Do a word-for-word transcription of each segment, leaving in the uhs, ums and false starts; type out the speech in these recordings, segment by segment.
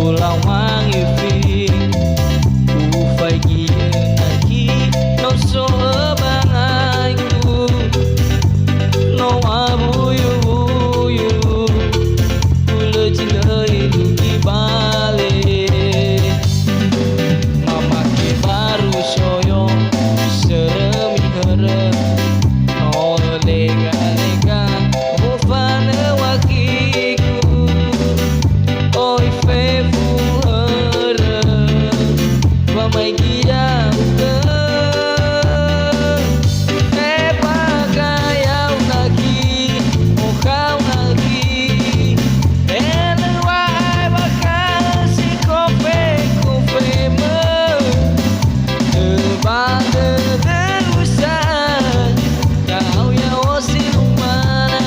Ulau mangifi, ufaigi yönaki, no so bangai-Gu. No awuyu-wuyu, ulö zi lö irugi bale. Mamake baru soyo, sörömi hörö. No lega-lega, wofanö waki-Gu. Oi fefu hörö, wamaigi ya'ugö. Ebaka ya'unagi, okha'unagi. Elöwa'ae bakha si kofe-kofemö. Ba dödöu sa, ya'o-ya'o si lumana.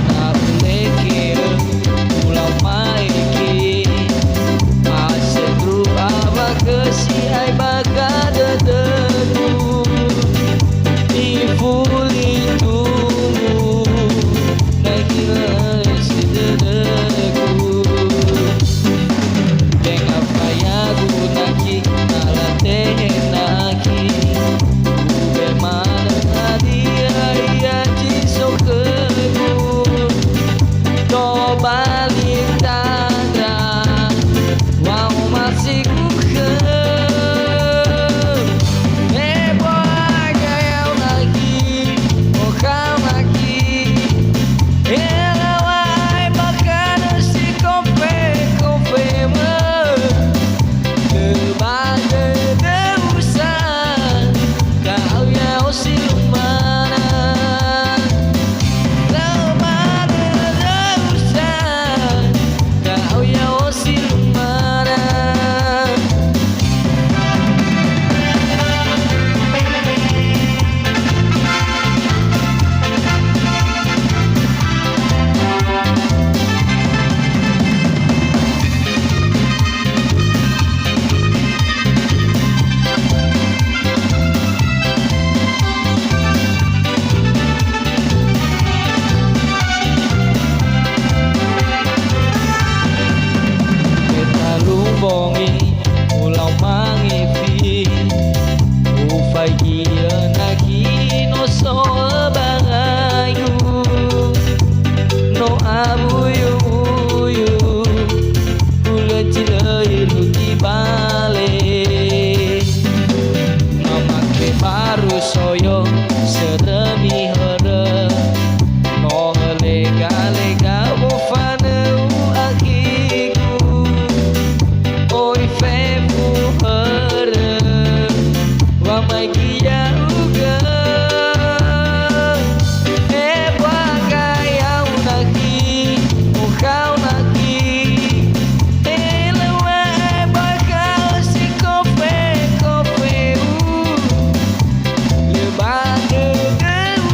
Na uleke, ulau maeke, asöndru awagösi ai bakha dödögu. Ifuli tumbu, na ihösi dödögu. Tenga fayagu naki, na latehe naki. Ube manö hadia ia zi so khögu. Tobali tandra, wa'omasigu khö. Eboaga ya'unagi, okha'unagi. Elöwa'ae bakha nö si kofe-kofemö. Lö ba dödöu sa, ya'o-ya'o si lumana. Lö ba dödöu sa, ya'o-ya'o si lumana. Fetalu mbongi, ulau mangifi, ufaigi yönaki, no so bangai-Gu. No awuyu-wuyu, ulö zi lö irugi bale. Mamake baru soyo, sörömi hörö. No lega-lega wofanö waki-Gu. Oi fefu hörö, wamaigi ya'ugö. Eboaga ya'unagi, okha'unagi. Elöwa'ae bakha si kofe-kofeu. Lö ba dödöu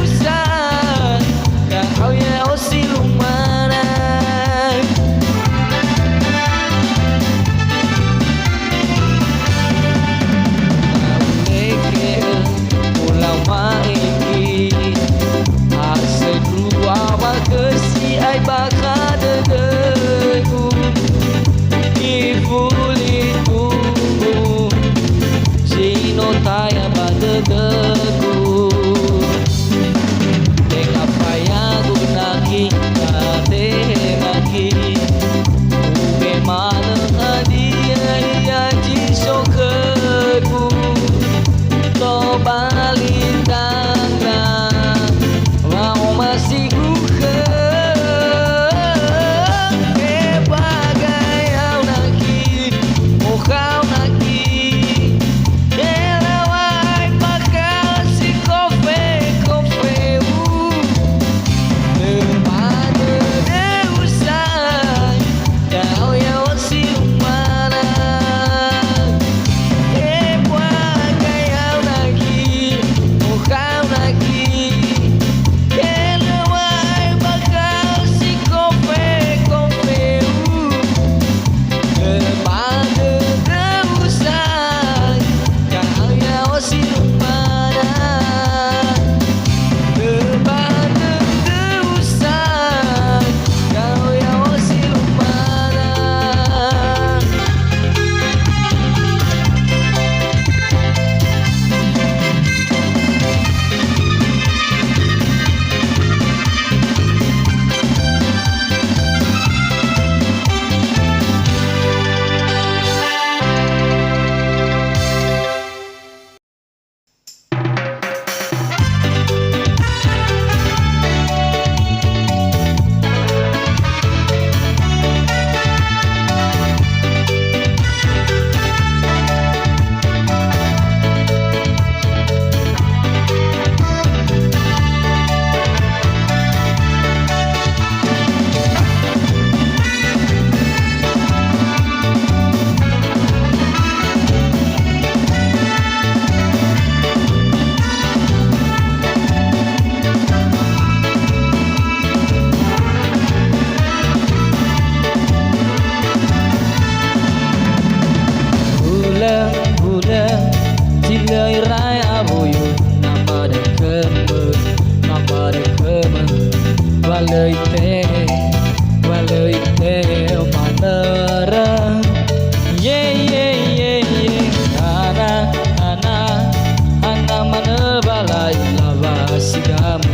Laila wa'asigama,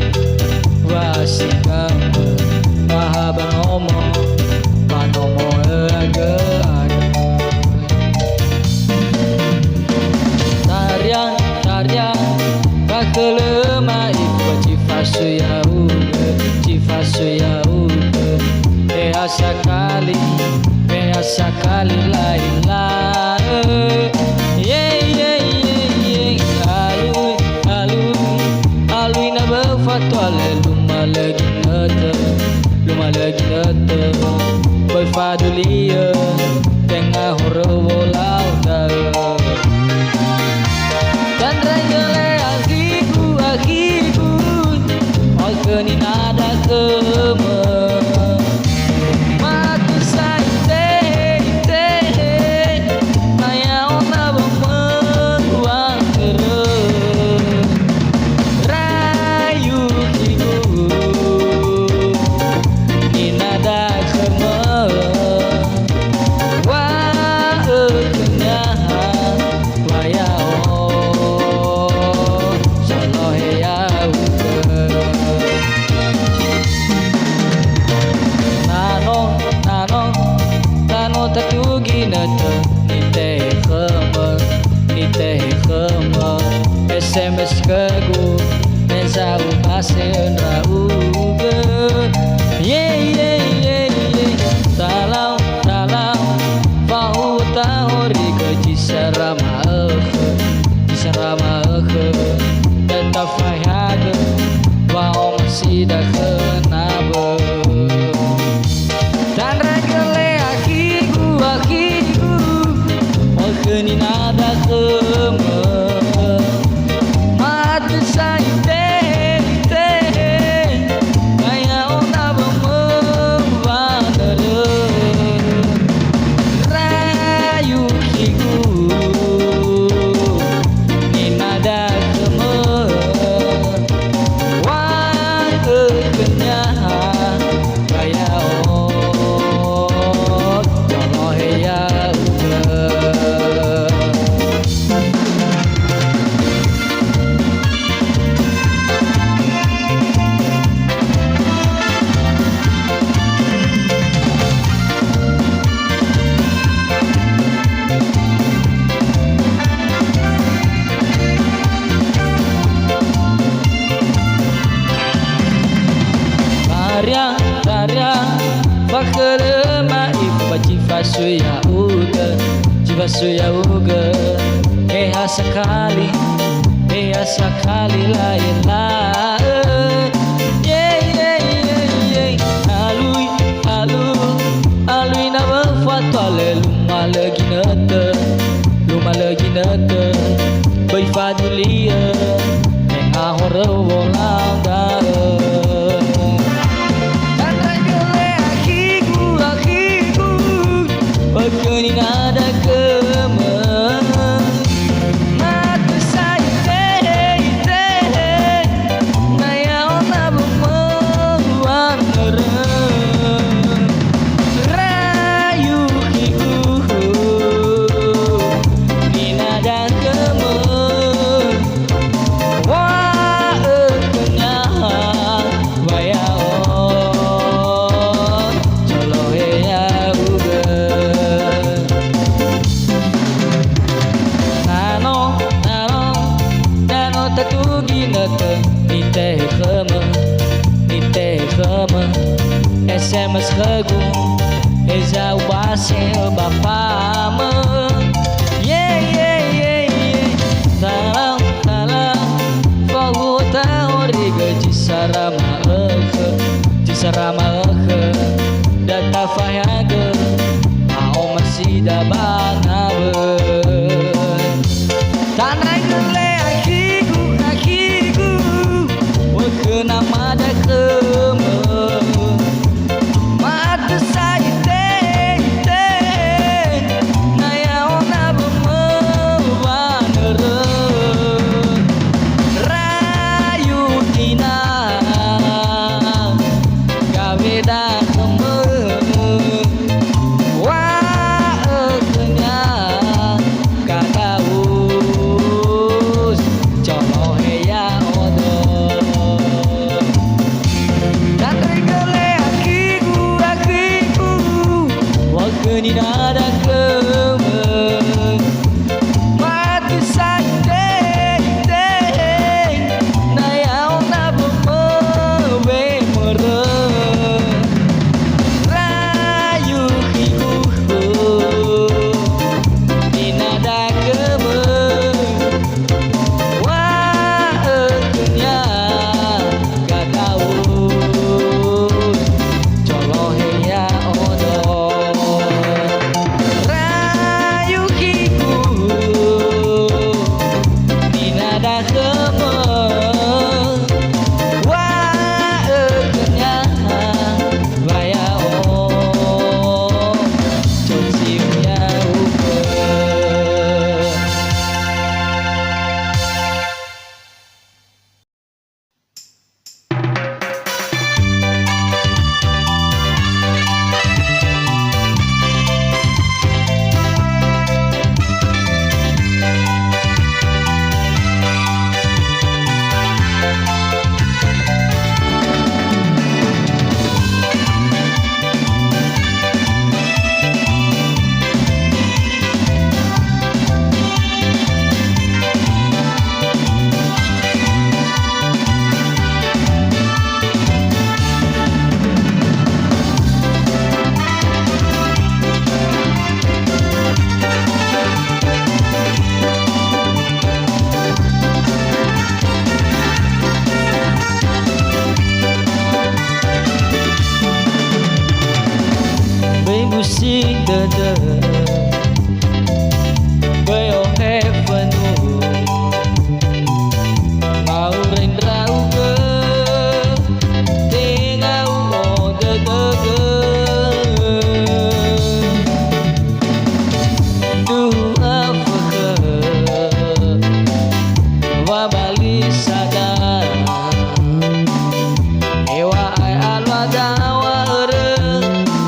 wa'asigama, ba ha ba nomo, ba nomo ö'agö-agö. Taria, taria, ba khölö ma'ifu, ba zi fasui ya'ugö, zi fasui ya'ugö. He ha sakali, he ha sakali laila. Ye, ye, ye, ye. Alui, alui, alui na böfa toale luma lö ginötö, luma lö ginötö. Böi faduli'ö, tenga horö wolau da'ö. Tandraigö le akhigu, akhigu, oi khöni nada khömö. Matu sa itehe-itehe, na ya'o na wamögu andrö. Rayu khigu, ninada khömö. Wa ökhönia, wa ya'o, solohe ya'ugö. Na no, na no, na no tatu ginötö, nitehe khömö, nitehe khömö, S M S khögu, heza ubase ndra'ugö. Ye, ye, ye, ye, talau, talau, fahuhuo tahorigö zi sara ma'ökhö, zi sara ma'ökhö, döi tafaehagö, wa'omasi dakhö nabö. Tandraigö le akhigu, akhigu, oi khöni nada khömö. Matu sa itehe-itehe, na ya'o na wamögu andrö. Rayu khigu, ninada khömö. Wa ökhönia, wa ya'o, solohe ya'ugö. Taria, taria, ba khölö ma'ifu, ba zi fasui ya'ugö, zi fasui ya'ugö. He ha sakali, he ha sakali laila. Ye, ye, ye, ye. Alui, alui, alui na wöfa toale luma lö ginötö, luma lö ginötö. Böi faduli'ö, tenga horö wolau da'ö. Tandraigö le akhigu, akhigu, oi khöni nada khömö. Matu sa itehe-itehe, na ya'o na wamögu andrö. Rayu khigu, ninada khömö. Wa ökhönia, wa ya'o, solohe ya'ugö. Na no, na no, na no tatu ginötö, nitehe khömö, nitehe khömö, S M S khögu, heza ubase ba famö. Ye, ye, ye, ye. Talau, talau, fahuhuo tahorigö zi sara ma'ökhö, zi sara ma'ökhö, döi tafaehagö, wa'omasi da ba nabö. Tandraigö le akhigu, akhigu, ökhö namada khömö. Matu sa itehe-itehe, na ya'o na wamögu andrö. Rayu ina, gawe Dödö, böi o'efönu, ma'ura ndra'ugö, tenga u'odödögö. Duhu afökhö, wabali sada. Hew̃a'ae alua dawa'örö,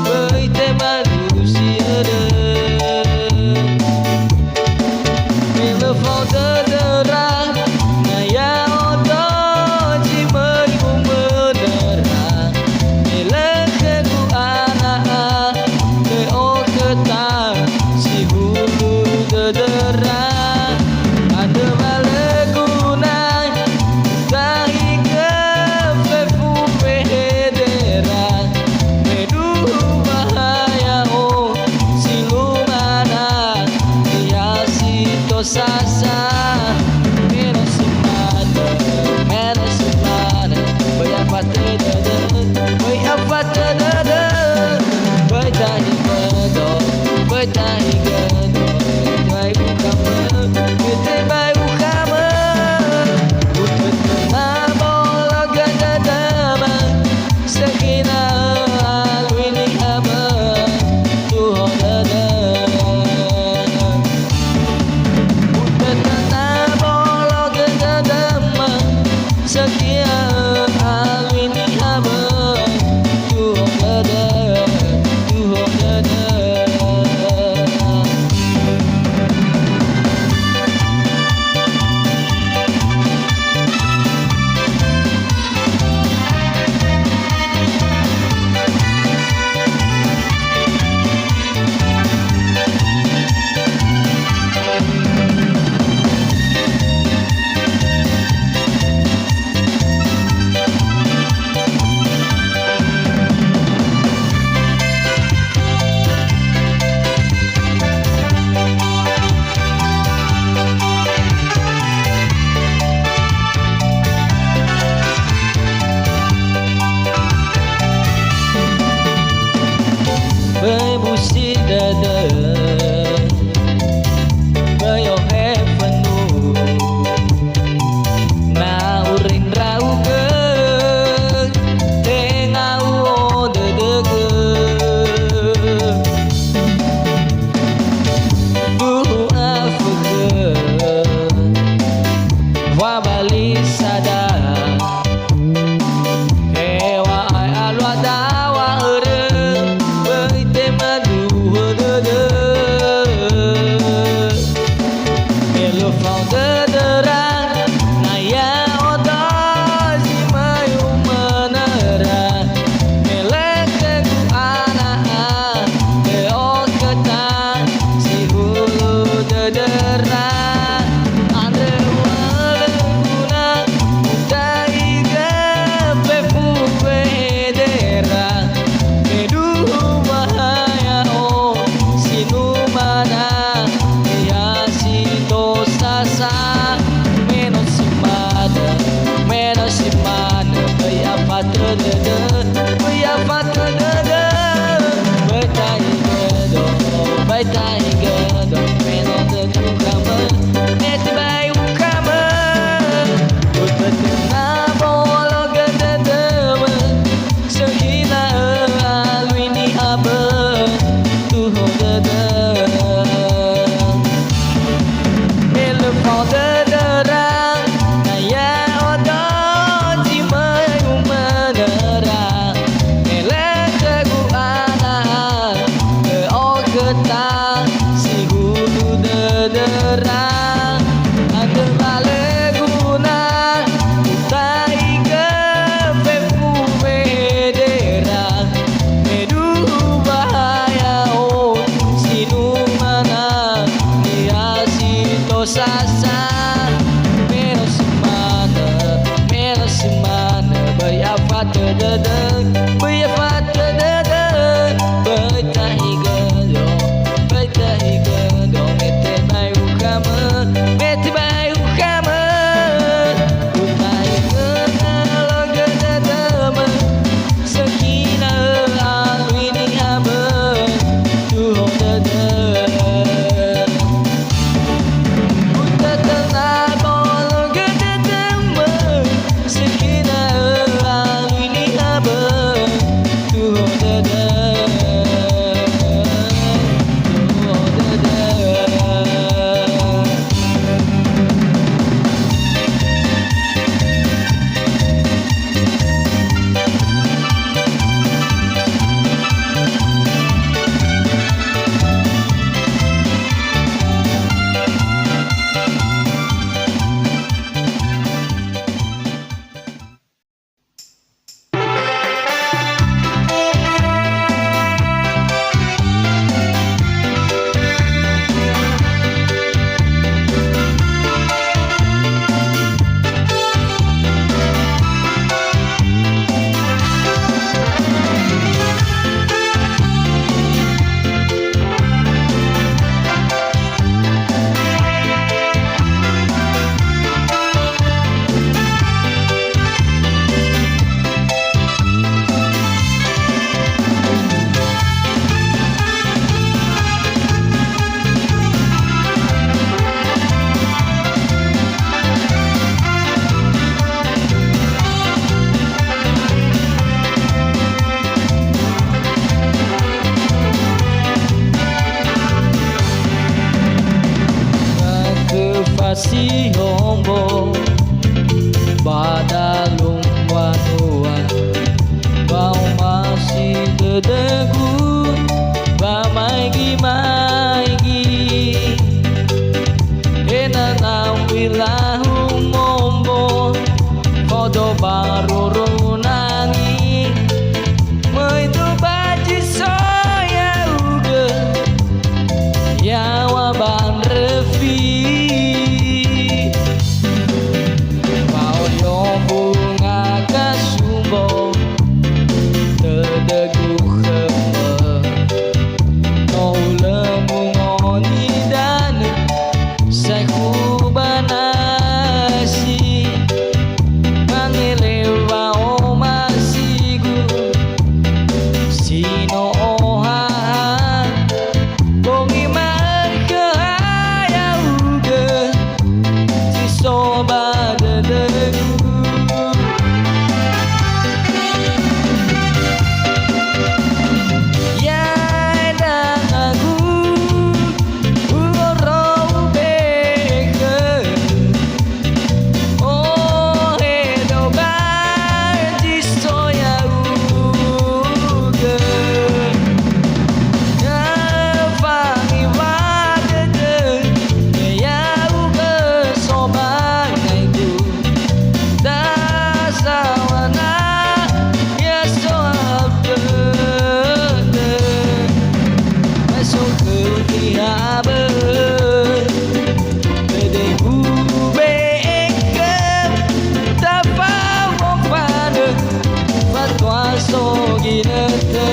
böi tebai lusiörö. Me lö fao dödöra, na ya'odo zi möi umönöra. Me lö khögu ana'a, me okhöta si hulö dödöra. Andrö wa lö guna, Da'igö fefu fehedera, me duhu ba ha ya'o si lumana, niha si tosasa. Me no si manö, me no si manö, böi afatö dödö, böi afatö dödö, böi da'igödo, böi da'igödo, böi ukamö, böi tebai ukamö. Utötö na bolo gö dödömö, sökhina'ö alui niha böi tuho dödö. Utötö na bolo gö dödömö, sökhina'ö alui niha böi tuho dödö, tuho dödö. Ba dalung mbanua, ba omasi dödögu, ba maigi-maigi. Ena'ö na u'ila humombo, faudo ba ruru nangi. Möi duba zi so ya'ugö, yaŵa ba ndröfi. Ba oyo mbunga kasumbo, dödögu khömö. No ulö mungo nidanö, saekhu ba nasi, mangeleŵa omasigu, si no ohaha, bongi ma'ökhö ha ya'ugö, si so ba dödögu. Ya'edangagu, u'orou be'e khöu. Ohe do ba zi so ya'ugö. Öfangi wa dödö, me ya'ugö so ba ngaigu. Dasawana ya so dödö. Me so khöu niha böi. Dödögu be'e khöu, tafaofanö, fatua so ginötö.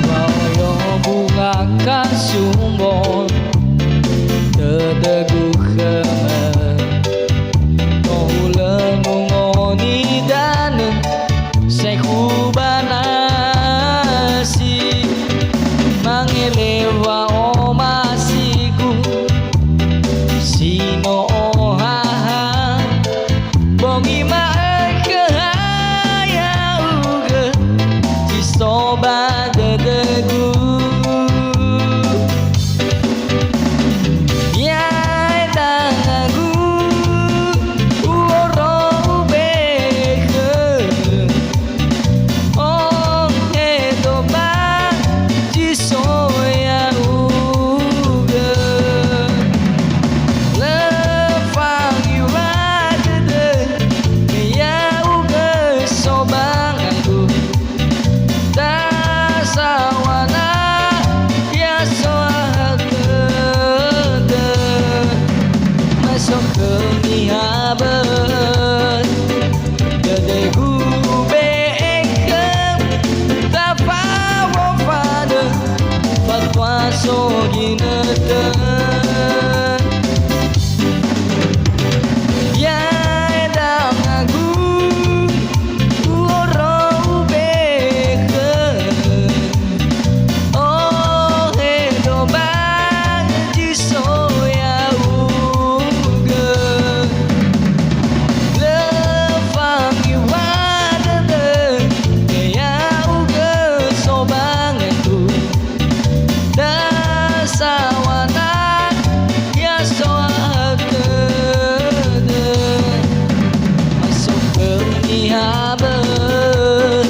Ba oyo mbunga kasumbo, dödögu khömö. No hulö mungo nidanö, saekhu ba nasi, mangeleŵa omasigu, si no ohaha, bongi ma'ökhö ha ya'ugö, si so ba dödögu. Ya'edangagu, u'orou be'e khöu. Ohe do ba zi so ya'ugö. Lö fangi wa dödö, me ya'ugö so ba ngaigu. Dasawana ya so dödö, me so khöu niha böi. Dödögu be'e khöu, tafaofanö, fatua so ginötö. Ya'edangagu, u'orou be'e khöu. Ohe do ba zi so ya'ugö. Lö fangi wa dödö, me ya'ugö so ba ngaigu. Dasawana ya so dödö. Me so khöu niha böi.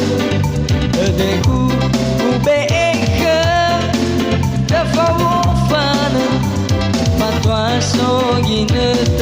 Dödögu ube'e khöu, tafaofanö, fatua so ginötö.